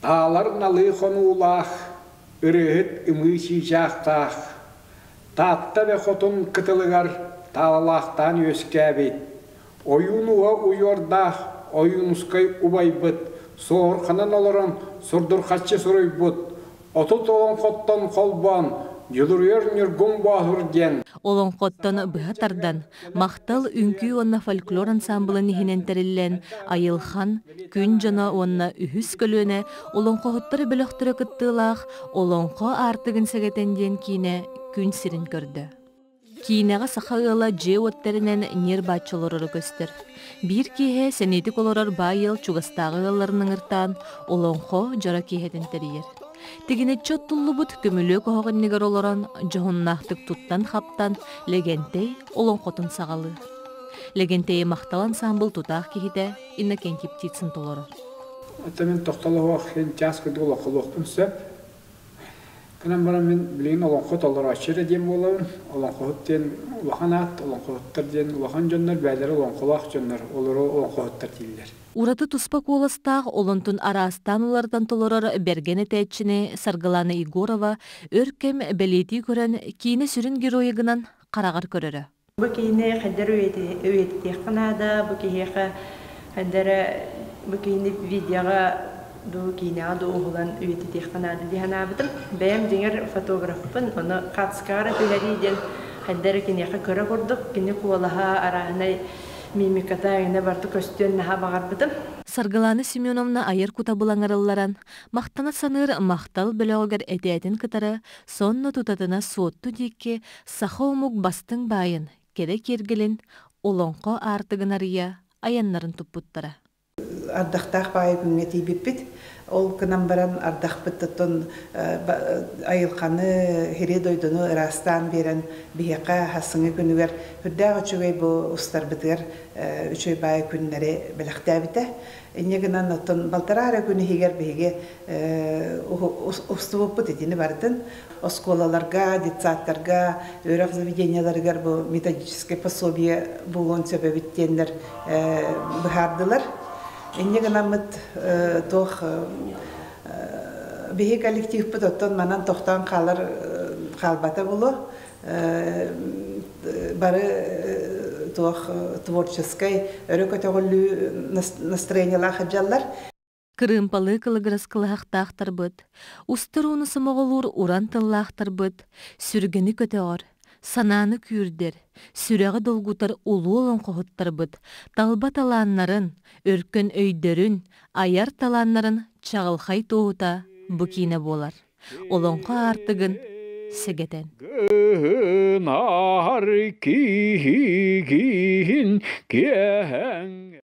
Таалар налыы хонуулаах, ырыаһыт ымыы чыычаахтаах, Таатта эбэ хотун кытылыгар таалалаахтаан үөскээбит, ойуун уһа уйуордаах Ойуунускай убайбыт суоһурханан олорон сурдурхаччы суруйбут 30 олоҥхоттон холбоон Дьулуруйар Ньургун Боотур диэн Олоҥхоттон быһа тардан, Махтал үҥкүү уонна фольклор ансаамбылын иһинэн тэриллэн, Айылхан, Күн дьоно уонна Үһүс көлүөнэ олоҥхоһуттар бөлөхтөрө кыттыылаах Олоҥхо аартыгын сэгэтэн диэн киинэ күн сирин көрдө. Киинэҕэ саха ыала дьиэ-уот тэринэн ньир-бааччы олороро көстөр. Биир киэһэ сэниэтик олорор баай ыал чугастааҕы ыалларын ыҥыртаан олоҥхо дьоро киэһэтин тэрийэр. Тигинэччи оттуллубут көмүлүөк оһох иннигэр олорон дьоһуннаахтык туттан-хаптан Лэгэнтэй олоҥхотун саҕалыыр. Лэгэнтэйи махтал ансаамбыл тутаах киһитэ Иннокентий Птицын толорор. Оттон мин тохтолоһуох иһин чаас курдук олоҥхолуохпун сөп. Гынан баран мин билигин олоҥхо толорооччу эрэ диэн буолабын. Олоҥхоһут диэн улахан аат, олоҥхоһуттар диэн улахан дьоннор, бэйэлэрэ олоҥхолоох дьоннор, олору олоҥхоһуттар дииллэр. Ураты туспа куоластаах олонтун араастаан уларытан толорор бэргэн этээччини Саргылана Егорова өр кэм бэлиэтии көрөн киинэ сүрүн геройа гынан хараҕар көрөрө. Бу киһини хайдах үйэтитиэххэ наада, бу киһиэхэ хайдах эрэ бу киһини видеоҕа дуу, киинэҕэ дуу уһулан үйэтитиэххэ наада дии санаабытым. Бэйэм дьиҥэр фотографпын, ону хаартыскаҕа эрэ түһэрии диэн хайдах эрэ киниэхэ кыра курдук, кини куолаһа, арааһынай мимиката эҥинэ барыта көстүөн наһаа баҕарбытым. Саргылана Семеновна айар кута былаҥырылларан, махтана саныыр махтал бөлөҕүгэр этээтин кытары сонно тутатына Суотту диэки Саха омук бастыҥ баайын, кэрэ киэргэлин Олоҥхо аартыгын арыйа айаннарын туппуттара. Ардахтаах баайы күҥҥэ тиийбиппит. Ол гынан баран ардахпыт оттон айылҕаны, сири-дойдуну ыраастаан биэрэн биһиэхэ хасыҥы күнүгэр үрдээх үчүгэй бу устарбытыгар үчүгэй баайы күннэри бэлэхтээбитэ. Инньэ гынан оттон балтараа эрэ күн иһигэр биһиги устубуппут итини барытын оскуолаларга, детсадтарга, үөрэх заведениеларыгар бу методическай пособие буолуон сөп эбит диэннэр быһаардылар. Инньэ гынаммыт туох биһи коллективпыт оттон манан тохтоон хаалар хаалбата буолуо. Бары туох творческай өрө көтөҕүллүү настроениелаах сылдьаллар. Кырыымпалыы кылыгырас кылыһахтаахтарбыт, устар ууну сомоҕолуур уран тыллаахтарбыт, сүргэни көтөҕөр, санааны күүрдэр, сүрэҕи долгутар улуу олоҥхоһуттарбыт талба талааннарын, өркөн өйдөрүн, айар талааннарын чаҕылхай туоһута бу киинэ буолар. Олоҥхо аартыгын сэгэтэн. Гынар киһигин киэһэҥ.